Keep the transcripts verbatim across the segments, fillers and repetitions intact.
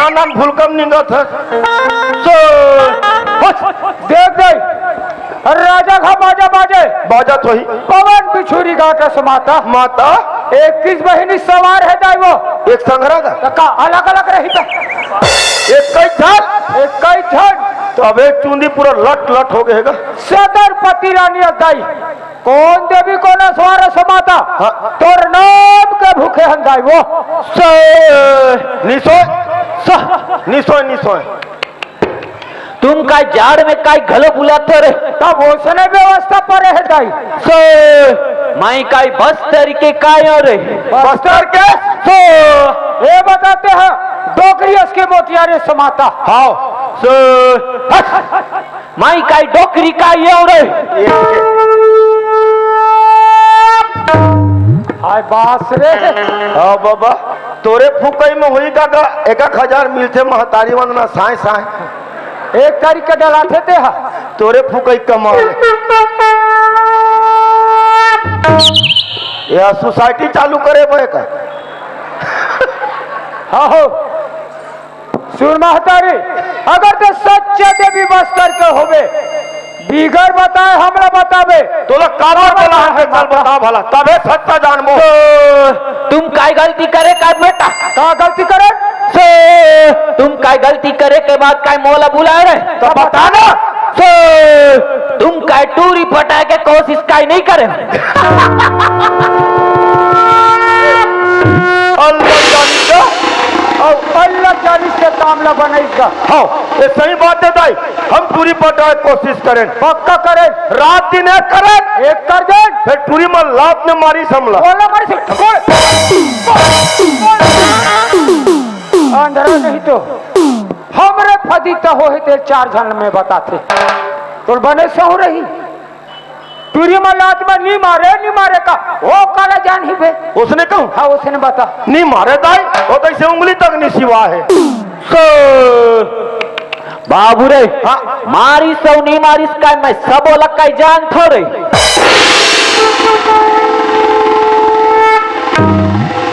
नान नान भूलकम निंगत हस। सो, हस। देख दे, अरे राजा का बाजा बाजे। बाजत होही। पवन बिछुरी गा के समाता। माता। इक्कीस बहिनी सवार हे दाई वो। एक संघरा गा? त का अलग-अलग रही त? एक कई झन? एक कई झन। त अबे चुंदी पूरा लट लट हो गे हे गा। सदरपति रानी अस दाई। कोन देवी कोन असवार अस माता? हाँ। तोर नाम के भूखे हन दाई वो। से निसोय, स निसोय, निसोय। तुम काय जाड़ में काय घलो बुलाथो रे? तब ओसने व्यवस्था परे हे दाई। से माई काय बस्तर के काय हो रे? बस्तर के? से ए बताते हैं, डोकरी अस के मोटिया रे समाता। हाँ। से हट। माई काय डोकरी काय ये रे? हाय बास रे। हाँ बाबा, तोरे फुकई में होई का, का एक एक हजार मिलथे महतारी वंदना साय साय। एक तारीख के डलाथे ते हा। तोरे फुकई कमाल। या सोसाइटी चालू करे बे का? हाँ हो। सुन महतारी, अगर ते सच्चे देवी बस्तर के होबे, बिगर बताए हमला बताबे। तोला काबर बोला है, चल बता भला, तबे सच्चा जानबो। तो तुम काय गलती करे का बेटा? का गलती करे? से तुम काय गलती करे के बाद काय मोला बुलाए रे? तो बता ना। से तुम काय टूरी पटाए के कोशिश काय नहीं करे? अल्लाह जानिस का। अउ अल्लाह जानिस के काम ला बनाइस का। हाँ, ये सही बात है दाई। हम टूरी पटाए कोशिश करेन। पक्का करेन। रात दिन एक करेन। एक कर देन। फिर टूरी मन लात ने मारिस हमला। बोला मारिस। बोल। अंधरा नहीं तो। हमरे फदी त होहे ते चार झन में बताथे। तोर बने सहू रही। टूरी मन लात में नी मारे, नी मारे का, ओ काला जानही बे। ओसने कहूँ? हाँ, ओसने बता। नी मारे दाई, ओ तो इसे उंगली तक नी सिवा है। सो, बाबू रे, हाँ। मारिस अउ नी मारिस का मैं सब ओला काय जानथों रे।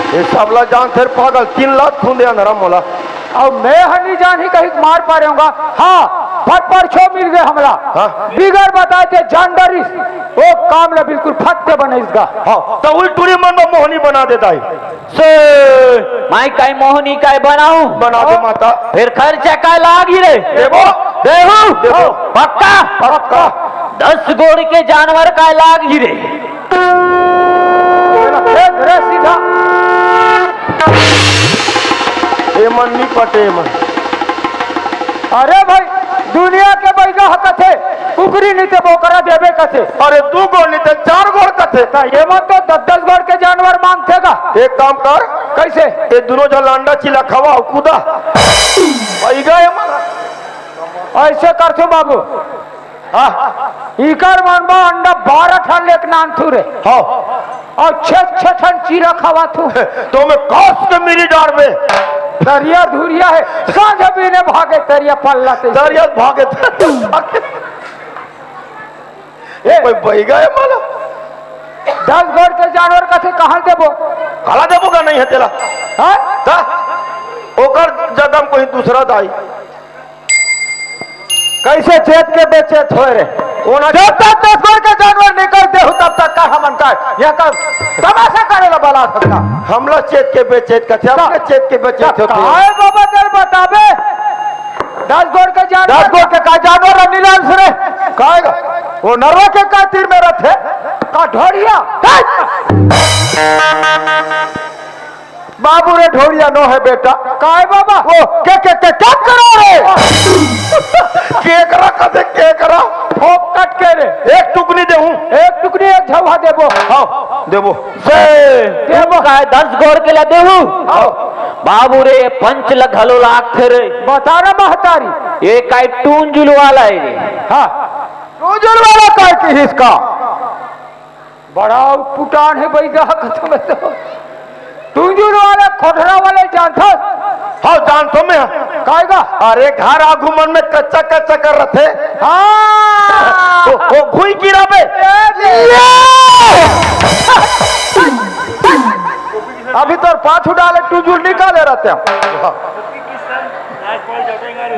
ये सब ला जानथे रे पागल, तीन लात खूंदे अंधरा मोला। अउ मैं ह नी जानही कहिके मार पारे हँव गा। हाँ, फट परछो मिल गे हमला। हाँ। बिगर बताए ते जान डरिस, ओ काम ला बिल्कुल फट दे बनाइस गा। हाँ, त उही टूरी मन बर मोहनी बना दे दाई। से, मैं काय मोहनी काय बनाहूँ? बना दे माता। फिर खर्चा काय लागही रे? देबो। देहूँ? देबो। पक्का? पक्का। दस गोड़ के जानवर काय लागही रे? ए मन नी पटे, ए मन। अरे भाई, दुनिया के बइगा ह कथे, कुकरी नी ते बोकरा देबे कथे। अरे दू गोड़ नी ते चार गोड़ कथे। त ए मन तो दस दस गोड़ के जानवर मांगथे गा। एक काम कर। कइसे? ए दुनों झन ला अंडा चिला खवा अउ कूदा। बइगा ए मन। अइसे करथों बाबू। हाँ। इकर मन बर अंडा बारह ठन लेके नानथों रे। हाँ। अउ छे, छे ठन चिला खवाथों। तो मैं कस के मिरी डारबे। दरिया धुरिया हे, साँझ बिहने भागे तरिया पल्ला ते। दरिया भागे। ए। कोई बइगा हे माला? दस गोड़ के जानवर कथे कहाँ देबो? काला देबो गा नहीं हे तेला। हाँ? त ओकर जगह में कोई दूसरा दाई। कइसे चेत के बेचेत होय रे? कोन ह? जब तक दस गोड़ के जानवर निकल देहू, तब तक का हमन का यहाँ का तमाशा करे ला बला सकता? हमला चेत के बेचेत कथे, अपने चेत के बेचेत होथे। काय बाबा तेल बताबे? दस गोड़ के जानवर। दस गोड़ के का जानवर हे नीलांश रे? काय गा? ओ नरवा के का तीर में रथे? का ढोड़िया? बाबू रे ढोड़िया नो हे बेटा। काय बाबा? ओ, के, के, के, क्या करा रे? केकरा कथे केकरा? फोकट के रे। एक टुकनी देहूँ। एक टुकनी एक झौहा देबो। हाँ, देबो। से, देबो। काय दस गोड़ के ला देहूँ? हाँ। बाबू रे, पंच ला घलो लागथे रे। बता ना महतारी। ए काय टूंजुल वाला हे रे। हाँ। टूंजुल वाला काय किहिस का? बड़ा उटपुटान हे बइगा कथे मैं तो। टूंजुल वाला खोटरा वाले जानथस? हाँ, जानथों मैं। काय गा? अरे, घर आगू मन में कच्चा कच्चा कर रथे। हाँ। ओ, ओ, घुई गिराबे। ए, ए! अभी तोर पाछू डाले टूंजुल निकाले रथे।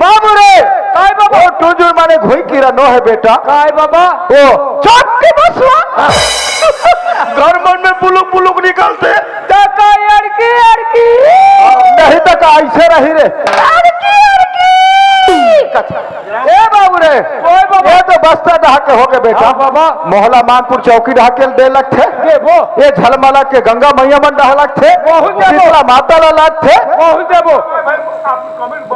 बाबू रे, काय बाबा? वो टुंजुर माने घुई कीरा नो हे बेटा। काय बाबा? वो चोट के बसवा। घर मन में बुलुक बुलुक निकलथे। त का अड़की, अड़की? नहीं त का अइसे रही रे। अड़की, अड़की। ए बाबू रे, ओए बाबा। ये तो बस्तर डहा के होगे बेटा। हाँ बाबा। मोहला मानपुर चौकी डहा के दे लगथे। देबो। ये झलमला के गंगा मैया मन डहा लगथे। बहुत देबो। शीतला माता ला लगथे। बहुत देबो।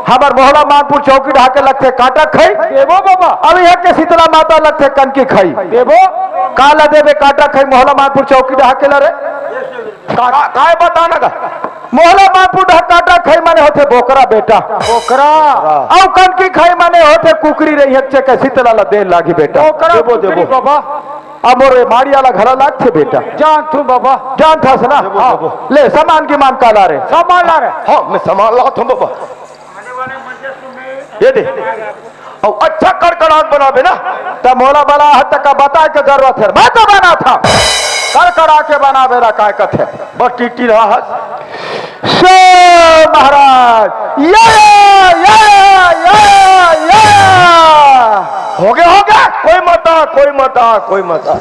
हमर मोहला मानपुर चौकी डहा के लगथे काटा खई। देबो बाबा। अब यहाँ के शीतला माता लगथे कनकी खई। देबो। का ला देबे काटा खई मोहला मानपुर चौकी डहा के ला रे? का-, काय बताना का? मोहला मानपुर डहा काटा खई माने होथे बोकरा बेटा। बोकरा। अउ कनकी खई माने होथे कुकरी रे, हच्चे के शीतला ला दे लागी बेटा। बोकरा देबो, कुकरी देबो। बाबा। अब मोर माड़िया ला घला लागथे बेटा। जानथों बाबा। जानथस ना? देबो, हाँ। देबो। ले सामान गिमान का ला रे? सामान ला रे। हाँ, मैं सामान लाथों बाबा। ये दे। अउ अच्छा कड़कड़ाक बनाबे ना, त मोला बला ह त का बताय के जरूरत हे, मैं तो बनाथों। कड़कड़ा के बनाबे रा काय कथे, बस टीटी रहा हस। सो महाराज, या, या, या, या, या। होगे, होगे, कोई मता, कोई मता, कोई मता।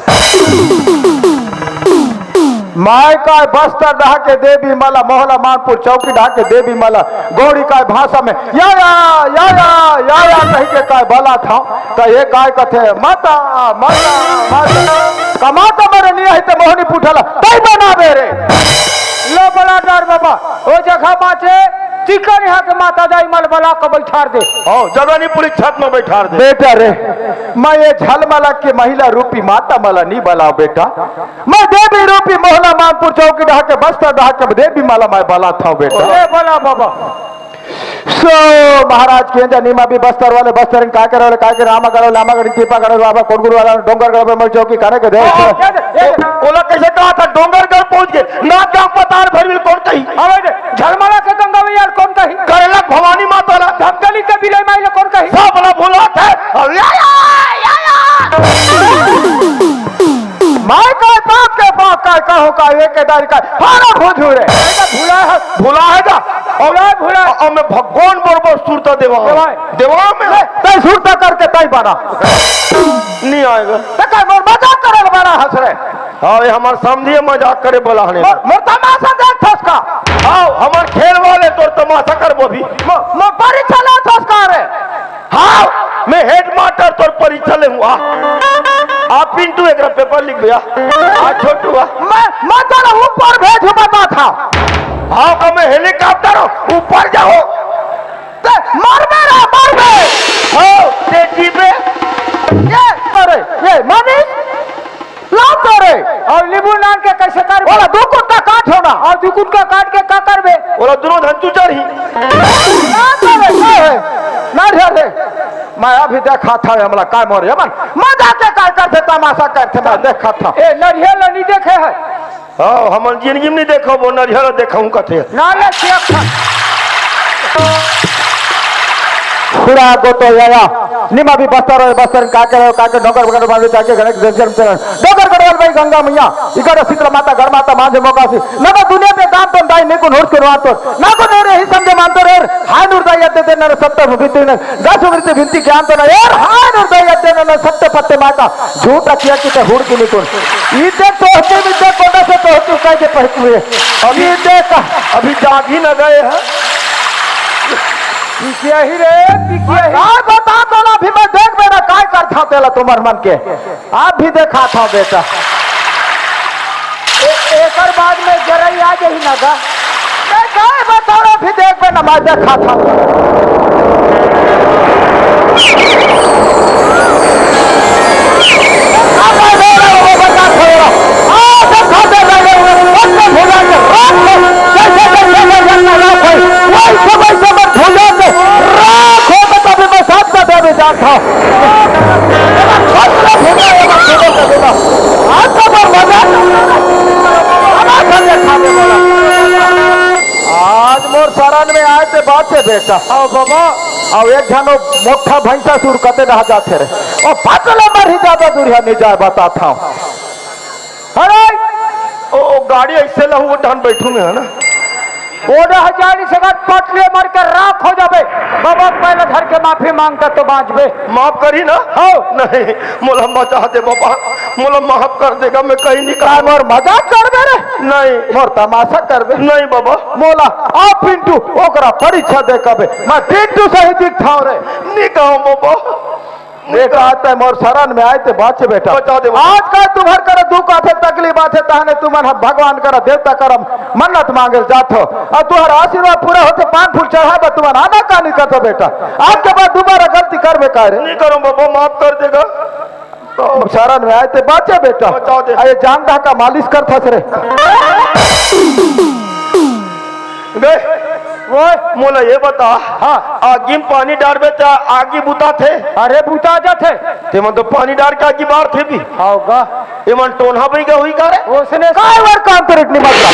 माय काय बस्तर डहा के देबी मला, मोहला मानपुर चौकी डहा के देबी मला, गोड़ी काय भाषा में या या, या या, या या कहि के काय बलाथों, त ये काय कथे, "माता, माता, माता, कमाता मरे निया ही ते मोहनी पुठला, तई बनाबे रे।" लो बला डार बाबा, ओ जगह बाचे, चिकन यहाँ के माता दाई मल बला के बैठार दे। हाँ, जगह नहीं पूरी छत में बैठार दे। बेटा रे, मैं ये झलमला के महिला रूपी माता मला नहीं बलाओ बेटा। मैं देवी रूपी मोहला मानपुर चौकी डहा के बस्तर डहा के देबी मला मैं बलाथों बेटा। ए, बला बाबा। सो महाराज के जा निमा भी बस्तर वाले बस्तर का करे वाले का के रामागढ़ वाले रामागढ़, टीपागढ़ वाले बाबा कोटगुर वाला डोंगरगढ़ पे मैं चौकी करे के देख। ओ, ओ, ओ, ओला कैसे कहा था डोंगरगढ़ पहुंच के ना क्या पतार भरविल कौन कही? अबे दे, झलमला के गंगा मैया कौन कही? करेला भवानी माता ला। धमकली के बिलाई माई ला कौन कही? सब ला भुलाथे। अब या, या, या, या। माय काय बाप के बाप काय कहो का एक दारी का हारा भुझुरे। भुला है, भुला है का? भुला है, भुला है। और मैं भगवान बरोबर सुरता देवा। देवा है। देवा में। ले, तय सुरता करके तय बना। नहीं आएगा। ते काय मोर मजाक करे बना हंस रे। हाँ, ये हमार समझिए मजाक करे बोला हने। मोर, मोर तमाशा देख थस का? हाँ, हमार खेल वाले तोर तमाशा करबो भी। मोर, मोर परीक्षा ले थस का रे? हाँ, मैं हेडमास्टर तोर परीक्षा ले हूँ, आ। आ पिंटू एकरा पेपर लिख भैया। आ छोटू आ। मैं, मैं तोरा ऊपर भेज बताथों। हाँ, अब मैं हेलीकॉप्टर हूँ, ऊपर जाओ। ते मरबे रे, मरबे। हो, ते जीबे। ये, अरे, ये मनीष, लाओ तो रे। और नींबू नान के कैसे कर? बोला, दू कुट का काट होना। और दू कुट का काट के का करबे? बोला, दोनों धन तू चढ़ी। ना तो रे, ना रे। ना रे, रे। मैं अभी देखाथों, हमला काय मोर, ये मन, मजा के काय करथे, तमाशा करथे, मैं देखाथों। ए, नरियल नहीं देखे है। हाँ, हमन जिंदगी में नहीं देखो, वो नरिहर देखहूँ कथे। ना ले, सियक था। खुड़ा गो तो या, या। निमा भी बस्तर और बस्तर का के, का के, डोंगर बगर मार के, का के, घने के जन्म तेरा। डोंगर गढ़वाल भाई गंगा मैया, इकड़ शीतला माता, गढ़ माता, मांझे मोकासी। नवा दुनिया पे दाम तो दाई, निकुन हुड़ के रुआ तो। ना को दे रही समझे मान तो रे, हाय नूर दाई अद्दे दे नर सत्ता भूमि तीन। जसु वृत्ति भिंती ज्ञान तो ना यार, हाय नूर दई अद्दे न सत्य पत्ते माता, झूठ अकिया की ते हुड़ की निकुन। ई देख तो होती भी देख कोना से तो होती कह के पहकू है। अभी ई देख अभी जाग ही न गए हैं। पिकिया ही रे, पिकिया ही। काय बता तो ना, अभी मैं देख मेरा काय कर था तेला तुम्हार मन के। आप भी देखाथों बेटा। ए-, एकर बाद में जरई आ जाही ना गा। नहीं, नहीं, बताओ, अभी देखबे ना, मैं देखाथों। आज मोर शरण में आए ते बात से बेटा। आओ बाबा। आओ एक झन वो मोटा भैंसा सुर कते रह जाते रे। ओ पाँच नंबर ही ज्यादा दूरिया नहीं जाए बताथों। अरे ओ, ओ गाड़ी ऐसे लहू वो टहन बैठू में है ना। ओडा हजार से अगर पटले मर के राख हो जाबे, बाबा पहले धर के माफी मांगता तो बांचबे। माफ करी ना? हो। नहीं, मोला बचा दे बाबा, मोला माफ कर देगा, मैं कहीं नहीं का कहूँ। मोर मजाक करबे रे? नहीं। मोर तमाशा करबे? नहीं बाबा। मोला, आ पिंटू, ओकरा परीक्षा दे कबे, मैं पिंटू सही दिखथाव रे। नहीं कहूँ बाबा। बेटा, आज तै मोर शरण में आए ते बाँचे बेटा। बचा दे। आज का तुम्हर कर दुख आथे, तकलीफ आथे, तहने तुमन ह भगवान कर, देवता कर मन्नत मांगे जात हो, और तुहर आशीर्वाद पूरा होथे, पान फूल चढ़ाए बर तुमन आना का नहीं करता बेटा। आज के बाद दोबारा गलती करबे का रे? नहीं करूँ बाबा, माफ कर देगा। शरण में आए ते बाँचे बेटा। बचा दे। अरे जान दहा का मालिश करथस रे। गए। ओए। मोला ये बता, हाँ। आगी में पानी डारबे त आगी बुताथे? अरे बुता जाथे। ते मन तो पानी डार के आगी बारथे भी। हाव गा। ये मन टोनहा बइगा हुई का रे? ओसने काय वर काम तोरिक निमन का?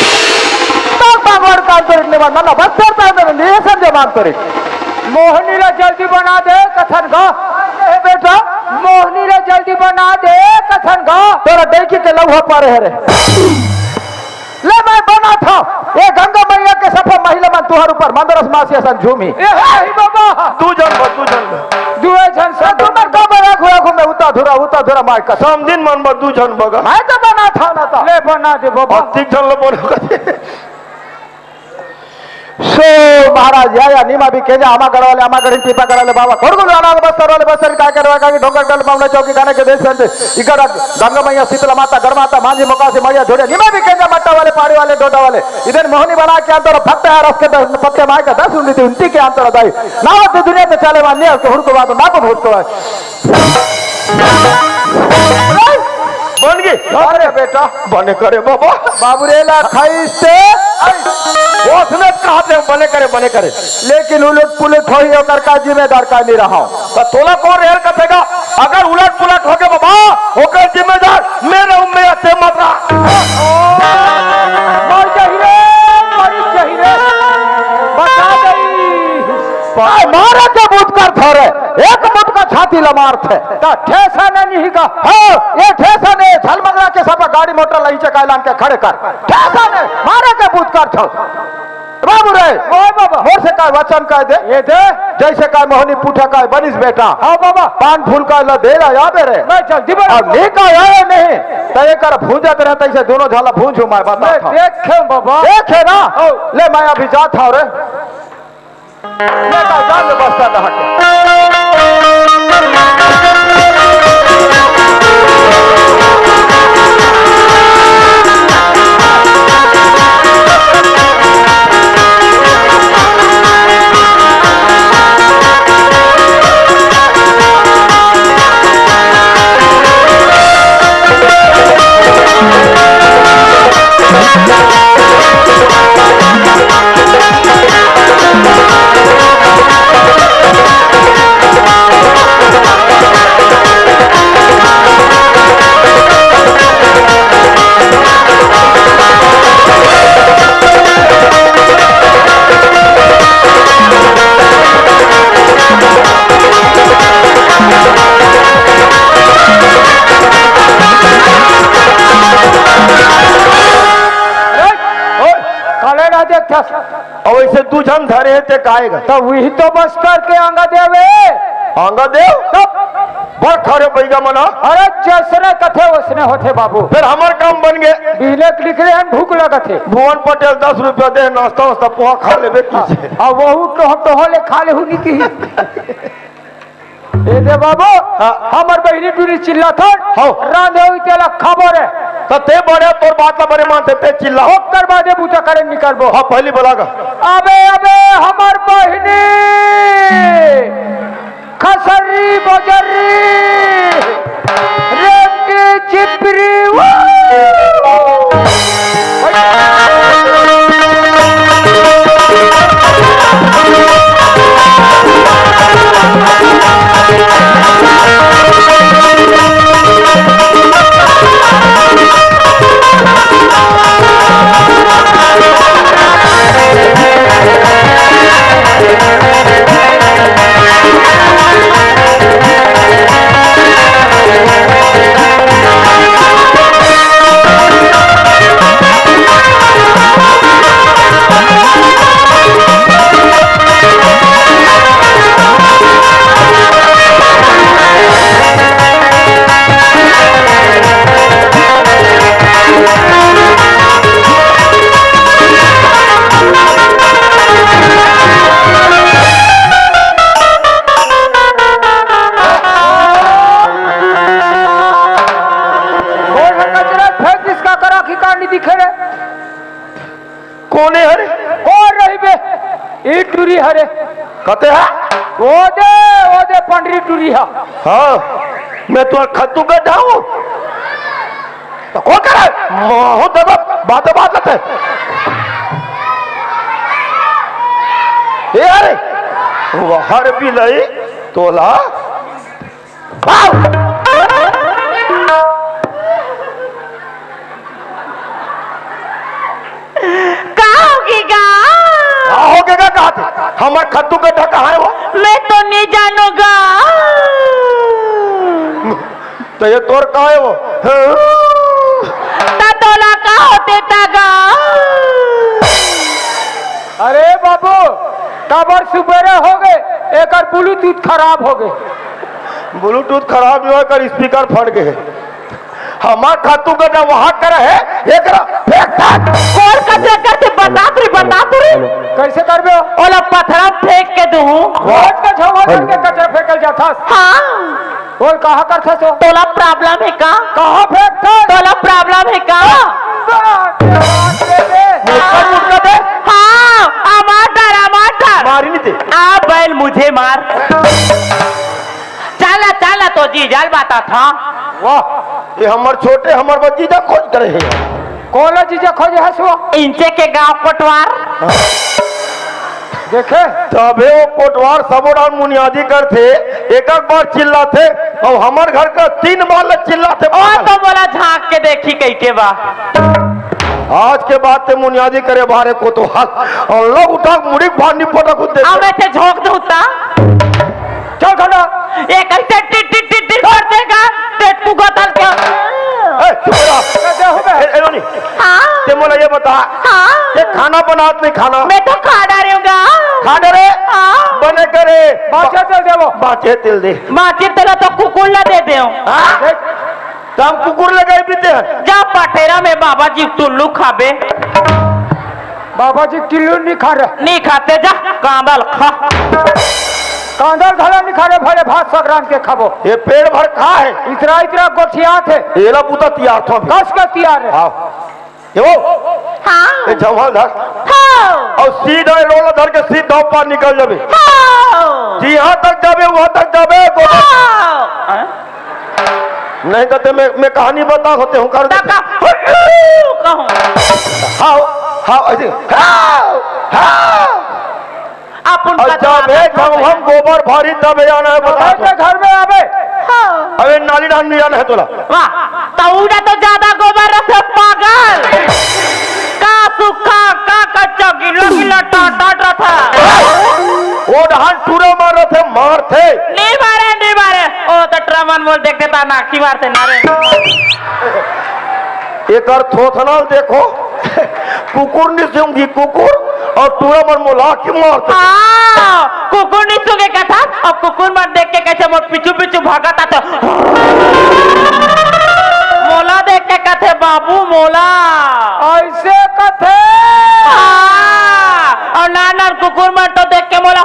तक बाग वर काम तोरिक निमन, ना, ना, बस कर तार में, ये समझे मान तोरिक। मोहनी ला जल्दी बना दे, कथन गा। ए बेटा, मोहनी ला जल्दी बना दे, कथन गा। तोरा डैकी के लौहा पारे हरे। ले मैं बनाथंव, ए गंगा मैया के सफा महिला मन तुहर ऊपर मंदरस मासी असन झूमी। ए हे बाबा। दू झन बा, दू झन बा। दुए झन से ए, तुमन का बड़ा घुरा घूमे, उता धुरा, उता धुरा, माय का समझिन मन बा, दू झन बा गा। मैं तो बनाथंव ना तो। ले बना दे बाबा। अतिक झन ल बना दे। सो महाराज, या, या, नीमा भी केंजा, आमागढ़ वाले, आमागढ़ टीपागढ़ वाले बाबा, कोड़गुल राना बस्तर वाले, बस्तर काय करवा का, डोंगरगढ़, पावना चौकी, गाने के देश से, इकड़ गंगा मैया, शीतला माता, गढ़ माता, मांझी, मोकासी, मड़िया, झोड़िया, नीमा भी केंजा, मट्टा वाले, पाड़ी वाले, डोडा वाले, इधर मोहनी बना के अंतर भक्त है, रस के दस, पत्ते माय का दस उंडी थी, उनती के अंतर दाई, नावत दुनिया से चले मान लिया, उसके हुड़को बात, ना को भूत को है। बन गई। अरे बेटा। बने करे बाबा। बाबू रे ला खाइस ते। ओसने कहा थे बने करे, बने करे। लेकिन उलट पुलट होही ओकर का जिम्मेदार का नहीं रहा। तो तोला कौन रेल का फेंका? अगर उलट पुलट हो गया बाबा, ओकर जिम्मेदार मेरे उम्मे आते मत रहा। मर जाही रे, मर जाही रे। बचा गई। आय मारे के बूत करथव रे, एक मुटका छाती ल मारथे। त ठेसा नहीं का? हाँ, ये ठेसा ने झलमगला के सब गाड़ी मोटर लही चकाय लान के खड़े कर। ठेसा ने मारे के बूत करथव। बाबू रे, ओए बाबा। मोर से काय वचन कह दे। ये दे। जैसे काय मोहनी पूठा काय बनिस बेटा। हाँ बाबा। पान फूल काय ल दे ला आबे रे। मैं जल्दी बना। अब नी काय आए नहीं, त एकर भूंजत रहे, तैसे दोनों झाला भूंजू मैं बता मैं था। देखे बाबा। देखे ना? ओ। ले मैं अभी जात हूँ रे। बेटा, जान दे बस्ता दहा के। काले ना देखथस। अउ ऐसे दू झन धरे हे, ते काय गा? त उही तो बस्तर के अंगा देवे। अंगा देव? तब बड़ खरे बैगा मना। अरे जैसने कथे वैसने होथे बाबू। फेर हमर काम बन गे। बिहने के निकले हन, भूख लगत हे। भुवन पटेल दस रुपया दे, नाश्ता वास्ता पोहा खा लेबे किसे। हाँ, वहू टोह टोह ले खा लेहू नी की। ए दे बाबू, हाँ। हमर बहिनी टूरी चिल्लाथन, हाँ। रांधे हुई तेला खाबो रे। त ते बड़े तोर बात ला बड़े मानथे, ते चिल्ला। ओकर बादे बूता करे निकलबो। हाँ, पहली बोला गा। अबे, अबे, हमर बहिनी, खसरी बजरी, रेंटी चिपरी, वो। कोने हरे? कोन रहिबे? ई टूरी हरे। कते हे? ओ दे, ओ दे पंडरी टूरी हा। हाँ, मैं तो खत्तू गड्ढा हूँ। त कोन करे? महूँ ददा बात बात हे। ए अरे, वहर बिलई तोला। का होगे गा? का होगे गा कहत हे? हमर खत्तू गड्ढा कहाँ हे वो? मैं तो नहीं जानों गा। त ये तोर का हे वो? त तोला का होथे त गा? अरे बाबू, काबर सुबेरे होगे, एकर Bluetooth खराब होगे। Bluetooth खराब नइ होय, एकर speaker फट गे हे। हमर खत्तू गड्ढा वहाँ करे हे, एकरा फेंक दे। कोन कचरा करथे, बता तो रे, बता तो रे। कइसे करबे? ओला पथरा म फेंक के दूँ। रोज के छवा घर के कचरा फेंकल जाथस। हाँ। बोल, कहाँ करथस ओ? तोला problem हे का? कहाँ फेंकथस? तोला problem हे का? मुक्का मुक्का दे। हाँ, अमार डर, अमार डर। मारी नहीं दे। आ बैल मुझे मार। चल, चल, तो जीजा ल बताथँव। वाह, ये हमर छोटे, हमर बर जीजा खोज करे हे। कोन ला जीजा खोजे हस वो? इंचे के गाँव कोटवार। देखे? तभे वो कोटवार सबो डाहर मुनियादी करथे, एक एक बार चिल्लाथे, अउ हमर घर के तीन बार ले चिल्लाथे। ओ तो मोला झाँक के देखही कहिके बा। आज के बाद ते मुनियादी करे बारे कोतवाल, अउ लग उठा मुड़ी भार नहीं पटक दे। अब ऐसे झोंक दूँ त? चल खाना। ये कइसे टिट टिट टिट टिट करथे गा, पेट पुगत हस का? ए, चुप रह। ए, ए, ए, रोनी। हाँ। ते मोला ये बता। हाँ। ते खाना बनात नहीं खाना? मैं तो खा डारे हूँ गा। खा डारे? हाँ। बने करे। बाँचे तेल देवो। बाँचे तेल दे। बाँचे तेल तो कुकुर ला दे देवो। हाँ? त हम कुकुर लगाई बीते हन। जा पटेरा में बाबा जी टुल्लू खाबे। बाबा जी टुल्लू नहीं खा रहे। नहीं खाते, जा कांदा ल खा। कांदा ल घला नहीं खा रहे, भले भात सगरान के खाबो। ये पेट भर खा हे। इतरा इतरा गोठियाथे। एला बुता तियारथँव अभी। कस का तियार हे? हाँ। ये वो? हाँ। ये झंवाल धर। हाँ। अउ सीधा ये लोला धर के सीधा ऊपर निकल जाबे। हाँ। जिहाँ तक जाबे, उहाँ तक जाबे, गोबर। हाँ। नहीं तो ते मैं, मैं कहानी बताहूँ ते हूँ कर दे। तका हुल्लू कहूँ। हाँ, हाँ, ऐसे, हाँ, हाँ। अपन अउ कचरा जब हे कचरा जब हम गोबर भरी तब हे आना हे, बता तो। घर में आबे। हाँ। अबे नाली डाल नहीं आना हे तोला। वाह, तौड़ा तो ज्यादा गोबर रथे पागल। का सुखा, का कच्चा, गिला गिला टाट टाट रथे। ओ डहन टूरा मार रथे, मारथे। नहीं मारे, नहीं मारे। ओ तो टूरा मन मोला देख देथे, नाकी मारथे ना रे। एकर थोथना ल देखो। कुकुर नहीं सूंघी कुकुर, अउ टूरा मन मोला के मारथे। हाँ, कुकुर नहीं सूंघे कथस, अउ कुकुर मन देख के कइसे मोर पीछू पीछू भागत आथे। मोला देख के कथे, "बाबू मोला।" अइसे कथे? हाँ, अउ नान नान कुकुर मन तो देख के मोला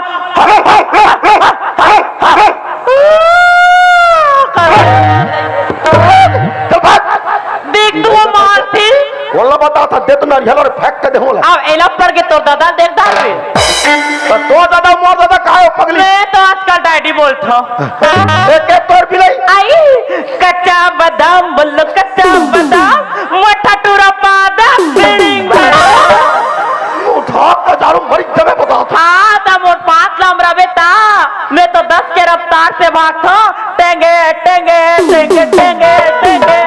देख तू वो मारथे। वल्ला बताथँव, दे तो नरियल अउ फेंक के देहूँ ला। अब एला पर के तोर दादा देख डार रे। त तोर दादा, मोर दादा का हे पगली? मैं तो आजकल डैडी बोलथँव। ए, के तोर बिलई? आई, कच्चा बादाम बोलो, कच्चा बादाम, मोटा टूरा पादा, बिल्डिंग बड़ा। उठा के झाड़ू मरी जबे बताथँव। हाँ, त मोर पाँच लम रबे ता, मैं तो दस के रफ्तार से भागथँव। टेंगे, टेंगे, टेंगे, टेंगे, टेंगे।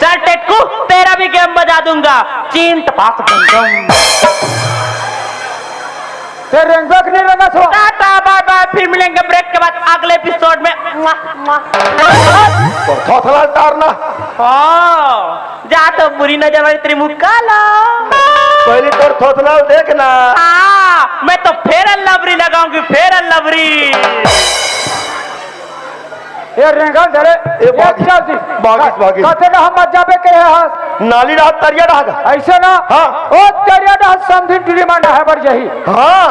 चल टेटकू, तेरा भी गेम बजा दूंगा। चीन टपाक डम डम। ते रेंगबे के नहीं रेंगत हो? टाटा, बाय बाय, फिर मिलेंगे ब्रेक के बाद अगले एपिसोड में। मुआ, मुआ। तो थोथला टारना। हाँ, जा तो बुरी नजर वाली तेरी मुक्का ला। पहली तोर थोथला देखना। हाँ, मैं तो Fair and Lovely लगाऊंगी, Fair and Lovely। ए रेंगल धरे, ए बागिस, चल दी। बागिस, बागिस। कते ना हम मत जाबे के हस। नाली डहर, तरिया डहर। अइसे ना? हाँ। ओ तरिया डहर समधिन टूरी मन डहर बर जाही। हाँ।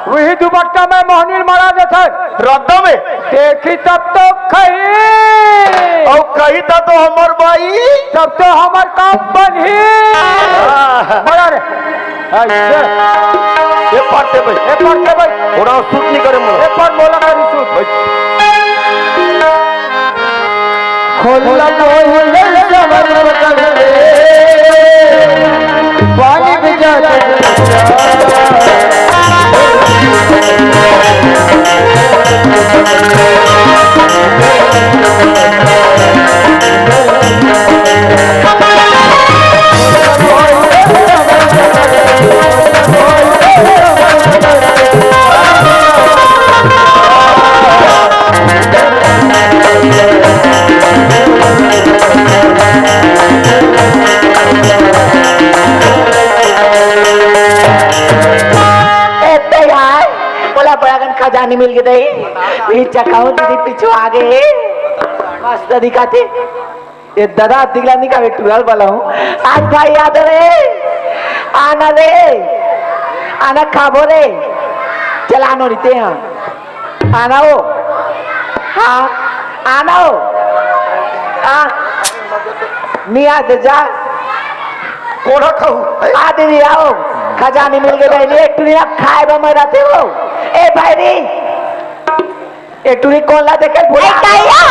उही दुपट्टा में मोहनी ल मड़ा देथे। रद्दा में? देखही तब तो कही। अउ कही त तो हमर बाई। तब तो हमर काम बनही। हाँ। मड़ा रे। अइसे। ए पार दे भाई। ए पार दे भाई। ओड़ा सूट नहीं करे मोर। ए पार मोला करी सूट। भाई। खोल मोहिल सबर पकड़ के, पानी भी जाते। ए तो यार, मोला बड़ा कन खजानी मिल गे दई। ई चकाऊ दीदी पीछू आ गे। मस्त दिखाते। ए दादा, दिखला नहीं का, मैं टुरल वाला हूँ। आज भाई याद रे, आना रे, आना खाबो रे। चल आनो रीते हाँ। आना हो। हाँ, आना हो। हाँ। नहीं आते जा। कोना खाऊ? आ दीदी आओ। खजानी मिल गई बहनी, एक टुरी अब खाए बा मैं रहते हो। ए भाई रे, ए टुरी कोन ला देखे भुला? ए काया?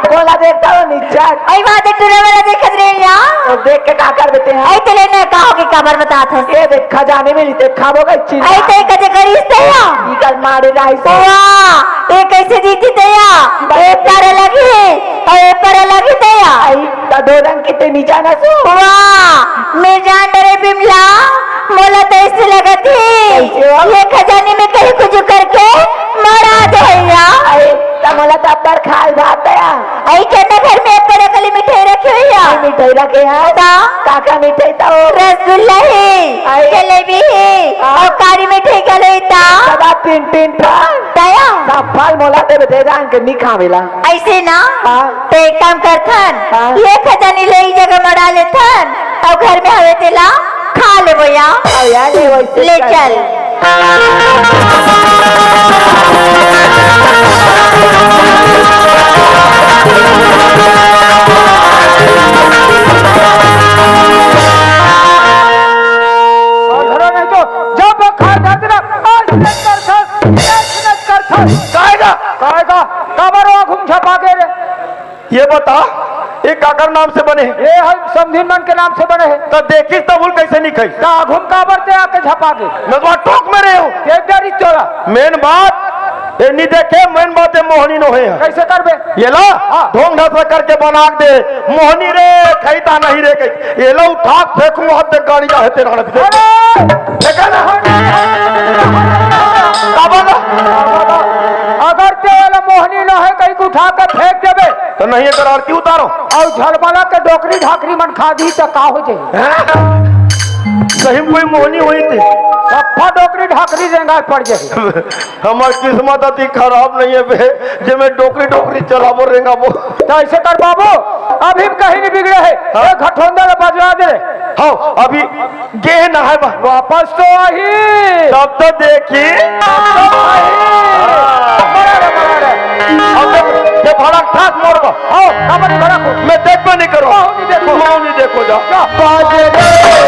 कोन ला देखता हो निच्चर? आई बात है, टुरे वाला देखत रहे या? तो देख के का कर देते हैं? आई तेले ने कहो कि काबर बतात हस? ये देख खजानी मिली ते खाबो गई चीज। आई ते कजे करीस ते या? इकर मारे राई से। वाह, ये कैसे जीती ते या? ये पर लगी है, और ये पर लगी ते या? आई त दो रंग के ते नीचा ना सो। वाह, मैं जान डरे बिमला, मोला तो ऐसे लगत है। कैसे हो? ये खजानी में कहीं कुछ करके मरा दे या। आई त मोला त अब्बर खाल भात दया। आई के ना घर में बड़ा कली मिठाई रखी हुई है। आई मिठाई रखे हैं? ता? काका मिठाई तो? रसगुल्ला है, आई। जलेबी है, हाँ। और कारी मिठाई का ले ता? सदा तीन तीन ठा। दया। सब फल मोला दे दे जान के नहीं खावेला। ऐसे ना? हाँ। तो एक काम करथन, हाँ। ये खजानी ले ई जगह मड़ा लेथन, और घर में हवे तेला खा लेबो या। अरे यार, ये वैसे ले कर चल। और धरो नहीं तो जब खा जाते ना, आज तक कर था, आज तक कर था। कायदा। कायदा, काबर वो घूम छपा के रे? ये बता, ये काकर नाम से बने हे? ये हम समधिन मन के नाम से बने हे। त देखिस त भूल कैसे नहीं खाई? त आघुम काबर ते आके झपा गे? मैं तो टोक में रहे हूँ। एक डरी चोरा। मेन बात, ये नहीं देखे, मेन बात ये मोहनी नो है। कैसे करबे? ये ला, हाँ। ढोंग ढांसा करके बना के दे। मोहनी रे, खाई ता नहीं रे, कही। ये ला उठा के फेंकूंगा, हाथ से गाड़ी जाहे तेरा ना। अरे! देखा ना? काबर ना? अगर ते वाला मोहनी ना है, कहीं को उठा के फेंक देबे। तो नहीं, एकर आरती उतारो। और झलमला के डोकरी ढाकरी मन खा दी तो का हो जाई? सही में कोई मोहनी होई थी। सफा डोकरी ढाकरी रेंगा पड़ जाई। हमार किस्मत अति खराब नहीं है बे, जे मैं डोकरी डोकरी चलाबो रेंगाबो। तो ऐसे कर बाबू, अभी कहीं नहीं बिगड़े है। हाँ। एक घटोंदा ला बजवा दे। हाँ, अभी गे ना है बा। वापस तो आही। तब तो देखी। तब तो आही। हाँ। बड़ा रे, बड़ा रे। अब देख, ये भड़क ठाक मोर बा। आओ, काबर भड़क हो? मैं देखबे नहीं करो। आओ, नहीं देखो। आओ, नहीं देखो, जा। जा। बाजे रे।